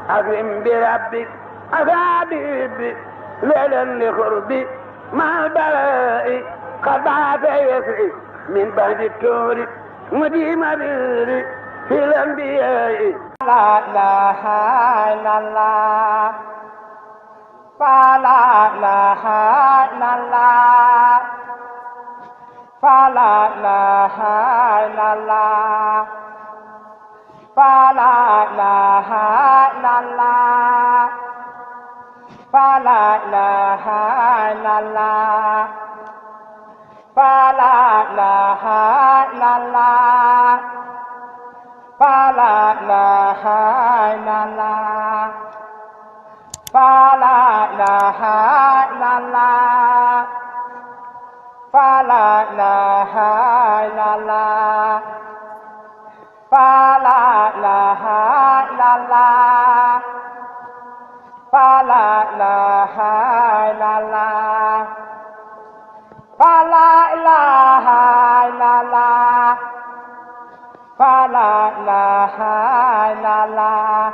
أكرم بربك أصابي ليلا لقربي مع البلاء قد بعث يسري من بعد الكون مديم بيري في الأنبياء لا إله إلا الله فلا إله إلا الله فلا إله إلا الله فلا إله إلا الله فلا إله إلا الله فلا إله إلا الله فلا إله إلا الله فلا إله إلا الله فلا إله إلا الله فلا إله إلا الله فلا إله إلا الله فلا إله إلا الله فلا إله إلا الله.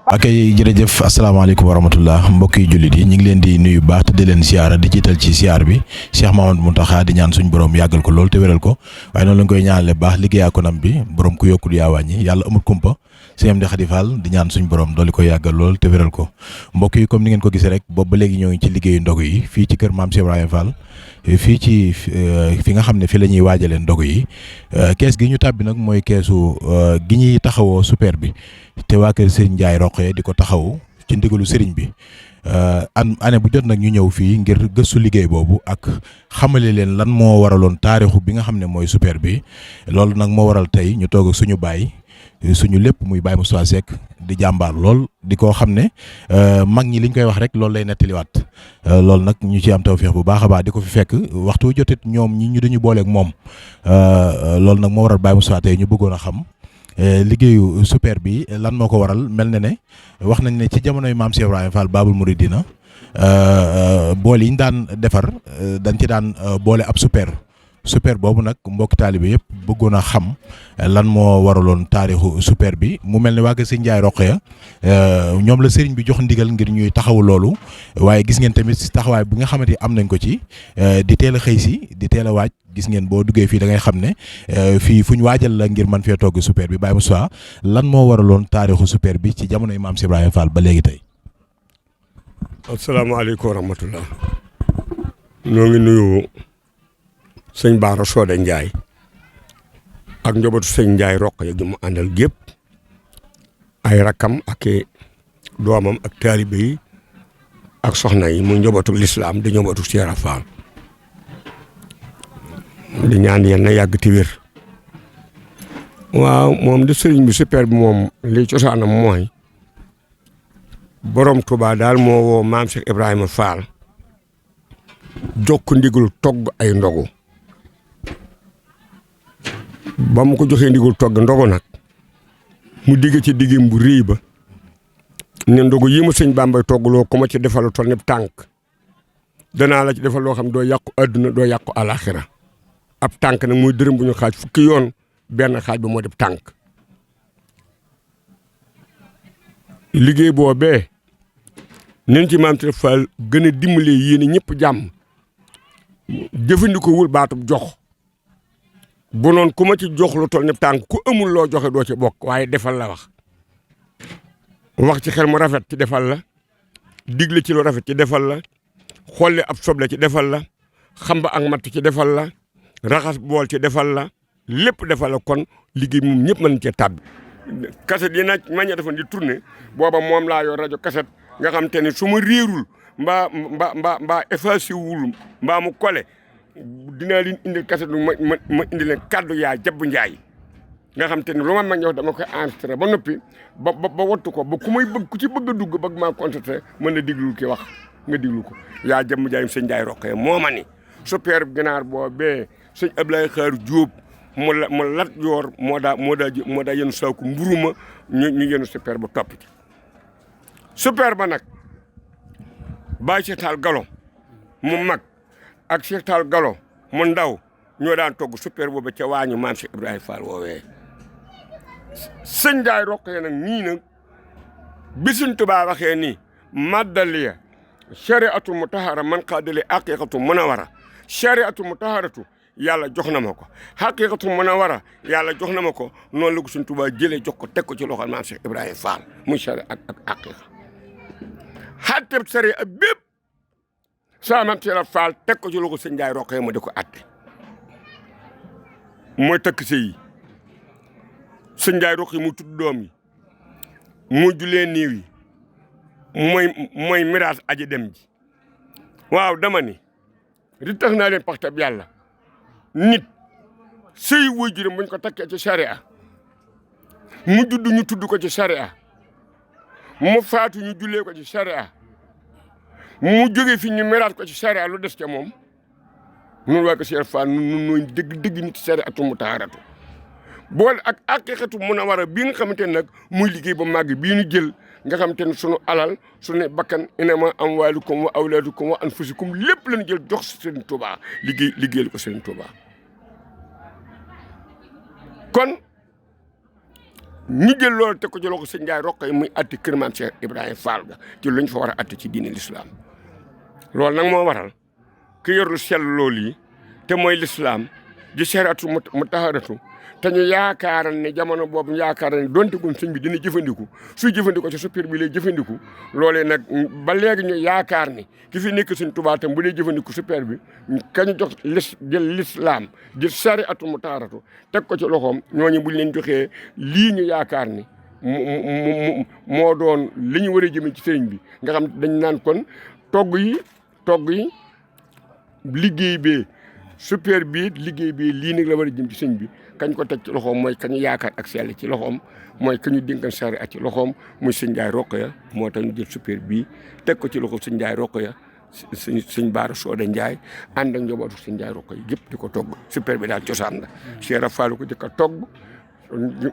ak jërëjëf asalaamaaleykum wa rahmatullah mbokki jullit yi ñu ngi leen di nuyu baax te di leen siyaara di jiital ci siyaar bi Cheikh Mamadou Mountakha di ñaan suñu borom yàggal ko lool te wéral ko waaye noonu lañ koy ñaanale baax liggéeyaa ko nam bi borom ku yokkul yaa wàññi yàlla amul kumpa sëñ di Khady Fall di ñaan suñu borom dooli ko yàggal lool te wéral ko mbokk yi comme ni ngeen ko gisee rek boobu ba léegi ñoo ngi ci liggéeyu ndogu yi fii ci kër Maam Cheikh Ibrahima Fall fii ci fi nga xam ne fi la ñuy waajalee ndogu yi kees gi ñu tàbbi nag mooy keesu gi ñuy taxawoo super bi te waa kër Serigne Ndiaye Roqe di ko taxawu ci ndigalu Serigne bi année bu jot nag ñu ñëw fii ngir gëstu liggéey boobu ak xamale leen lan moo waraloon taarixu bi nga xam ne mooy super bi loolu nag moo waral tey ñu toog ak suñu baay suñu lépp muy Baye Moustapha Seck di jàmbaar lool di ko xam ne mag ñi liñ koy wax rek loolu lay nettaliwaat loolu nag ñu ci am tawfeex bu baax a baax di ko fi fekk waxtu jotit ñoom ñi ñu dañu booleeg moom loolu nag moo waral Baye Moustapha tey ñu bëggoon a xam liggéeyu super bi lan moo ko waral mel na ne wax nañ ne ci jamonoy Maam Cheikh Ibrahima Fall Babul Mouridina bool yi ñu daan defar dañ ci daan boole ab super boobu nag mbokki taalibe yëpp bëggoon a xam lan moo waraloon taarixu super bi mu mel ne waa Sëñ Ndiaye Roqeya ñoom la sëriñ bi jox ndigal ngir ñuy taxawu loolu waaye gis ngeen tamit taxawaay bi nga xamante am nañ ko ci di teel a xëy si di teel a waaj gis ngeen boo duggee fii da ngay xam ne fii fu ñu waajal la ngir mën fee togg super bi Baye Moussa lan moo waraloon taarixu super bi ci jamonoy Maam Cheikh Ibrahima Fall ba léegi tey. asalaamaaleykum wa rahmatullah ñoo ngi nuyu sëñ Baara Soda Ndiaye ak njabootu sëñ Ndiaye Roqe gi mu àndal gépp ay rakkam ak doomam ak taalibe yi ak soxna yi mu njabootu lislaam di njabootu Cheikh Fall di ñaan yéen na yàgg ti wér waaw moom di sëriñ bi super bi moom li cosaanam mooy borom Touba daal moo woo Maam Cheikh Ibrahima Fall jokk ndigal togg ay ndogu ba mu ko joxee ndigul togg ndogu nag mu digg ci diggam bu rëy ba ne ndogu yi ma sëñ Bambay toggaloo ko ma ci defal toll ne tànk danaa la ci defal loo xam doo yàqu àdduna doo yàqu alaxira ab tànk nag muy dërëm bu ñu xaaj fukki yoon benn xaaj ba moo def tànk liggéey boobee nen ci Maam Cheikh Fall gën a dimbalee yéen ñëpp jàmm jëfandikoo wul baatub jox bu noon ku ma ci jox lu toll ne tànk ku amul loo joxe doo ci bokk waaye defal la wax ci xel mu rafet ci defal la digle ci lu rafet ci defal la xolli ab soble ci defal la xamba ak matt ci defal la raxas bool ci defal la lépp defal la kon liggéey moom ñëpp mën cee tàbbi. kaset yi nag ma ñu defoon di tourné booba moom laa yor rajo kaset nga xam te ne su ma réerul mbaa effacé wul mbaa mu kole dinaa leen indil kaset ma indi leen kaddu yaa Jabb Njaay nga xam te ne lu ma mag ñëw dama koy enregistré ba noppi ba wattu ko ba ku may bëgg ku ci bëgg a dugg bëgg maa constaté mën na diglu ki wax nga diglu ko yaa Jabb Njaay sëñ Njaay Roqe moo ma ni super ginaar boobee sëñ Ablaye Xaar Jóob mu lat yoor moo daa yenu saaku mburuma ñu yenu super ba topp ci super ba nag bàyyi Cheikh Tall Galo mu mag ak Cheikh Tall Galo mu ndaw ñoo daan togg super boobu ca waañu Maam Cheikh Ibrahima Fall woowee sëñ Ndiaye Roqe nag nii nag bisuñ Tuubaa waxee ni maddaliya shari'atu mutahara man qaadali haqiqatu munawara shari'atu mutaharatu yàlla jox na ma ko haqiqatu munawara yàlla jox na ma ko noonu la ko suñ Tuubaa jëlee jox ko teg ko ci loxol maam Cheikh Ibrahima Fall muy shari'a ak haqiqa xatteb shari'a bépp saa maam Cheikh Fall teg ko ci loxo sëñ Njaay Roqee ma di ko atte mooy takk sëy yi sëñ Njaay Roqee mu tudd doom yi mu julee niiw yi mooy miraas aji dem ji waaw dama ni di tax naa leen paxtab yàlla nit sëy waajuram buñ ko takkee ci sharia mu judd ñu tudd ko ci sharia mu faatu ñu jullee ko ci sharia mu jóge fi ñu miraas ko ci sharia lu des ca moom nun waa ko Cheikh Fall nun nooy dëgg nit shariatu mutaharatu boole ak haqiqatu munawara bii nga xamante ne nag muy liggéey ba màgg bii ñu jël nga xamante ne sunu alal sunu bakkan inama amwaalukum wa awlaadukum wa anfusukum lépp lañu jël jox Serigne Touba liggéeyal ko Serigne Touba kon ñu jël loolu teg ko jëloo ko sëñ Njaay Roqee muy atti kër maam Cheikh Ibrahima Fall ga ci luñ fa war a atti ci diine l'islam loolu nag moo waral ki yor lu sell loolu yi te mooy l'islam di shariatu mutaharatu te ñu yaakaaral ne jamono boobu yaakaaral ne donte gun sëñ bi dina jëfandiku suy jëfandikoo ci suppir bi lay jëfandiku loolee nag ba léegi ñu yaakaar ni ki fi nekk sëñ Tuubaa tam bu dee jëfandiku suppir bi kañu jox jël l'islam di shariatu mutaharatu teg ko ci loxoom ñooñu buñ leen joxee lii ñu yaakaar ni moo doon li ñu war a jëmee ci sëriñ bi nga xam dañ naan kon togg yi liggéey bee super bi liggéey bi lii nag la war a jëm ci sëñ bi kañ ko teg ci loxoom mooy kañu yaakaar ak sell ci loxoom mooy kañu dénkan sari ak ci loxoom muy sëñ Njaay Roqee moo tax ñu jël super bii teg ko ci loxo sëñ Njaay Roqee sëñ Baara Sooda Njaay ànd ak njabootu sëñ Njaay Roqee yëpp di ko togg super bi daal cosaan la Cheikh Fall ko di ko togg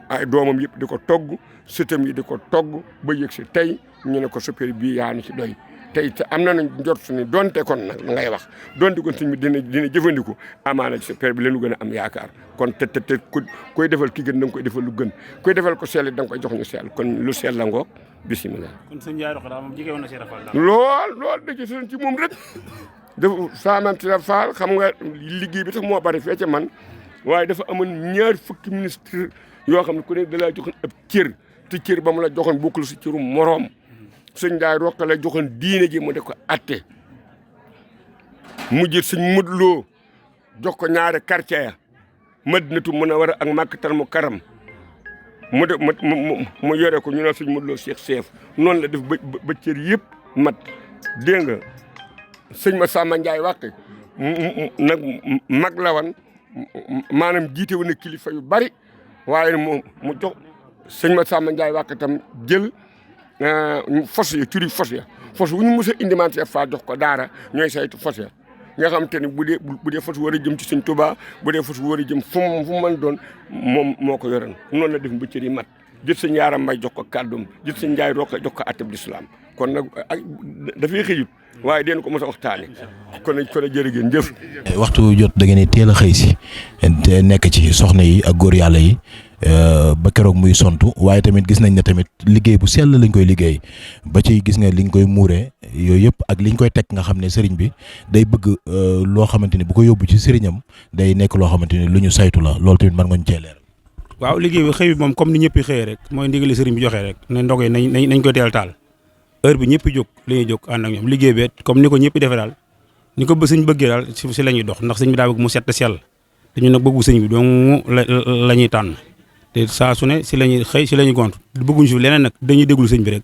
ay doomam yëpp di ko togg sëtam yi di ko togg ba yëg si tey ñu ne ko super bii yaa ni ci doy tey te am na nañ njort ni donte kon nag ngay wax donte kon sëñ bi dina jëfandiku amaana ci super bi lañu gën a am yaakaar kon te koy defal ki gën da nga koy defal lu gën koy defal ko sell da nga koy jox ñu sell kon lu sell la ngoog bisimilah. kon sëñ Njaay Roqee daal moom jigéen woon na Cheikh Fall daal. lool da ci seen ci moom rek dafa saamam Cheikh Fall xam nga liggéey bi tax moo bari fee ca man waaye dafa amoon ñaar fukki ministre yoo xam ne ku ne da laa joxoon ab cër te cër ba mu la joxoon bokkul si cëru moroom sëñ Njaay Roqee la joxoon diine ji mu def ko atte mu jël sëñ Modou Lo jox ko ñaari quartier ya Madinatu Munawwara ak Makkatal Mukarram mu de mu yore ko ñu ne sëñ Modou Lo Cheikh Seef noonu la def ba cër yëpp mat dégg nga sëñ Massamba Ndiaye Wakke nag mag la wan maanaam jiite wu na kilifa yu bari waaye mu jox sëñ Massamba Ndiaye Wakke tam jël fos ya curi fos ya fos wu ñu mës a indi maam Cheikh Fall jox ko daara ñooy saytu fos ya nga xam te ne bu dee fos war a jëm ci sëñ Touba bu dee fos war a jëm fu mu mën doon moom moo ko yoroon noonu la def ba cër yi mat jël sëñ Yaaram Mbay jox ko kàddum jël sëñ Njaay Roqee jox ko atteb l'islam kon nag dafay xëyut waaye den ko mos a waxtaane kon jërë ngeen jëf. waxtu jot da ngeen di teel a xëy si te nekk ci soxna yi ak góor yàlla yi ba keroog muy sontu waaye tamit gis nañ ne tamit liggéey bu sell lañ koy liggéey ba ci gis nga liñ koy muuree yooyu yëpp ak liñ koy teg nga xam ne sëriñ bi day bëgg loo xamante ni bu ko yóbbu ci sëriñam day nekk loo xamante ni lu ñu saytu la loolu tamit mën nga ñu cee leer. waaw liggéey bi xëy bi moom comme ni ñëpp xëyee rek mooy ndigali sëriñ bi joxee rek ne ndog yi nañ koy teel taal heure bi ñëpp jóg la ñuy jóg ànd ak ñoom liggéey bi comme ni ko ñëpp defee daal ni ko sëñ bëggee daal si la ñuy dox ndax sëñ bi daa bëgg mu set sell te ñun nag bëggu sëñ bi dong la ñuy tànn te saa su ne si la ñuy xëy si la ñuy gont bëgguñu si leneen nag dañuy déglu sëñ bi rek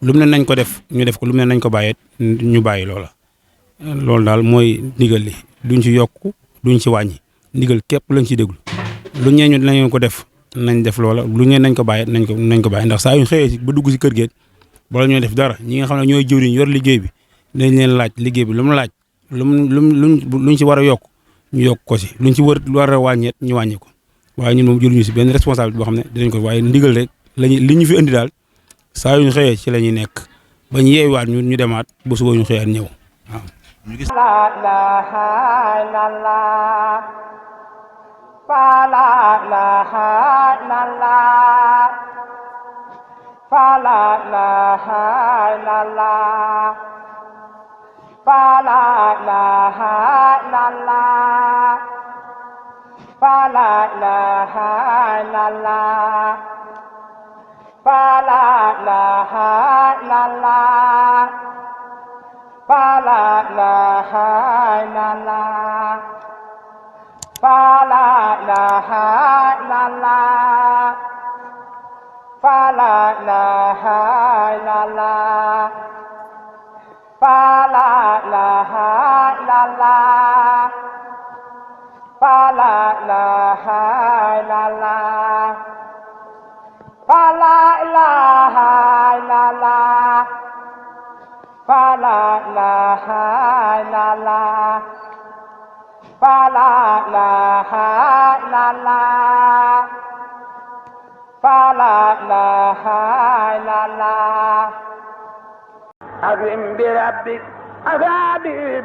lu mu ne nañ ko def ñu def ko lu mu ne nañ ko bàyyee ñu bàyyi loola loolu daal mooy ndigal li duñ ci yokk duñ ci wàññi ndigal képp lañ ciy déglu lu ñee ñu nañ ko def nañ def loola lu ñee nañ ko bàyyee nañ ko bàyyi ndax saa yu xëyee ba dugg si kër gi bala ñoo def dara ñi nga xam ne ñooy jëwriñ yor liggéey bi dañ leen laaj liggéey bi lu mu laaj luñ ci war a yokk ñu yokk ko si luñ ci war a wàññeet ñu wàññi ko waaye ñun moom jëluñu si benn responsabilité boo xam ne dinañ ko waaye ndigal rek li ñu fi indi daal saa yu ñu xëyee ci la ñuy nekk ba ñu yeewaat ñu demaat ba suba ñu xëyaat ñëw waaw. la ilaha illallah la ilaha illallah fa la ilaha illallah fa la ilaha illallah fa la ilaha illallah fa la ilaha illallah fa la ilaha illallah fa la ilaha illallah fa la ilaha illallah fa la ilaha illallah fa la ilaha illallah fa la ilaha illallah fa la ilaha illallah fa la ilaha illallah fa la ilaha illallah أكرم بربك أصابي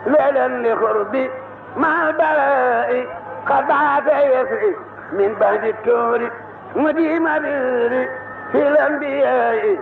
ليلا لقربي مع البلاء قد بعث يسري من بعد التور مديم بيري في الأنبياء